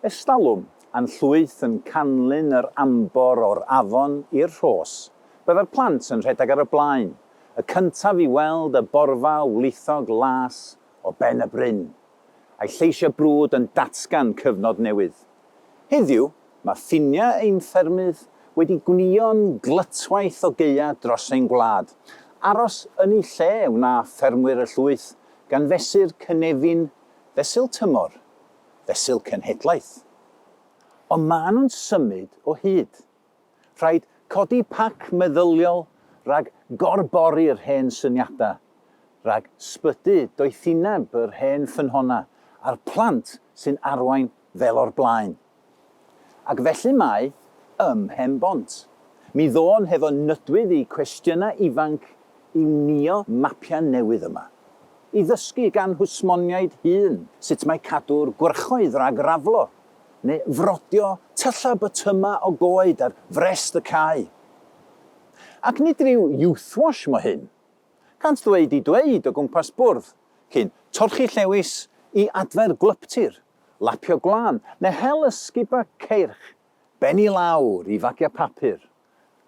Estalwm, a'n llwyth yn canlyn yr ambor o'r afon i'r rhos, bydda'r plant yn rhedeg ar y blaen, y cyntaf i weld y borfa wlithog las o ben y bryn, a'i lleisiau brwd yn datgan cyfnod newydd. Heddiw, mae ffiniau ein ffermydd wedi gwnïo'n glytwaith o gaeau dros ein gwlad. Aros yn eu lle wna ffermwyr y llwyth, gan fesur cynefin fesul tymor fesul cenhedlaeth. Ond maen nhw'n symud o hyd. Rhaid codi pac meddyliol rhag gorbori'r hen syniadau, rhag sbydu doethineb yr hen ffynhonnau a'r plant sy'n arwain fel o'r blaen. Ac felly mae ym Mhen-bont. Mi ddôn hefo nydwydd i cwestiynau ifanc i wnïo mapiau newydd yma. I ddysgu gan hwsmoniaid hŷn sut mae cadw'r gwrychoedd rhag raflo, neu frodio tyllau botymau o goed ar frest y cae. Ac nid rhyw youthwash mo hyn. Cânt ddweud i dweud o gwmpas bwrdd, cyn torchi llewis i adfer gwlyptir, lapio gwlân, neu hel ysgubau ceirch, ben i lawr i fagiau papur,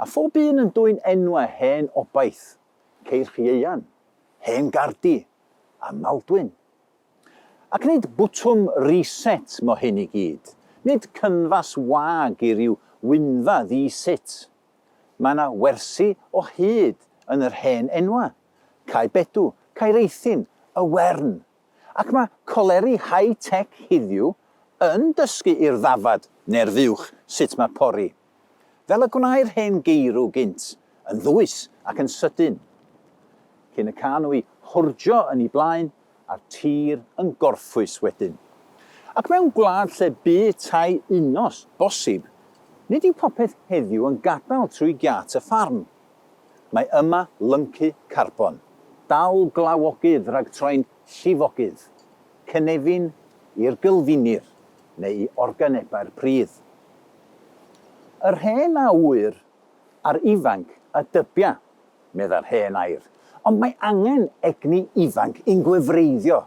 a phob un yn dwyn enwau hen obaith, ceirch ieuan, hen Gardi, a Maldwyn. Ac nid bwtwm reset mo hyn i gyd, nid cynfas wag i ryw wynfa ddi-sut. Mae 'na wersi o hyd yn yr hen enwau, Cae Bedw, Cae'r Eithin, y Wern. Ac mae coleri high-tech hiddiw yn dysgu i'r ddafad neu'r fuwch sut mae pori. Fel y gwnâi'r hen geirw gynt, yn ddwys ac yn sydyn. Cyn y cân nhw i hwrjo yn 'u blaen, a'r tir yn gorffwys wedyn. Ac mewn gwlad lle bu tai unnos bosib, nid yw popeth heddiw yn gadael trwy giât y ffarm. Mae yma lyncu carbon, dal glawogydd rhag troi'n llifogydd, cynefin i'r gylfinir neu i organebau'r pridd. Yr hen a ŵyr a'r ifanc a dybia, medda'r hen air. Ond mae angen egni ifanc i'n gwefreiddio,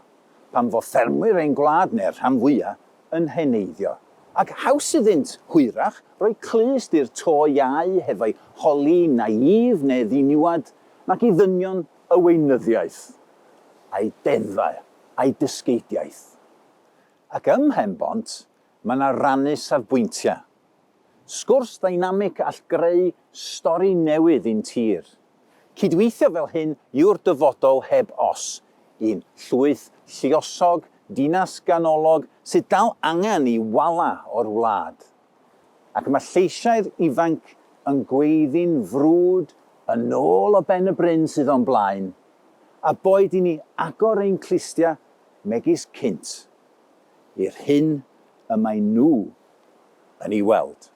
pan fo ffermwyr ein gwlad, neu'r rhan fwya', yn heneiddio. Ac haws iddynt, hwyrach, roi clust i'r to iau hefo'i holi naïf neu ddiniwad, nag i ddynion y weinyddiaeth, a'i deddfau, a'i dysgeidiaeth. Ac ym Mhen-bont, mae 'na rannu safbwyntiau. Sgwrs ddeinamig all greu stori newydd i'n tir. Cydweithio fel hyn yw'r dyfodol heb os, un llwyth lluosog, dinas ganolog sydd dal angen i wala o'r wlad. Ac mae lleisiau'r ifanc yn gweiddi'n frwd yn ôl o ben y bryn sydd o'n blaen, a boed i ni agor ein clustiau megis cynt i'r hyn y maen nhw yn ei weld.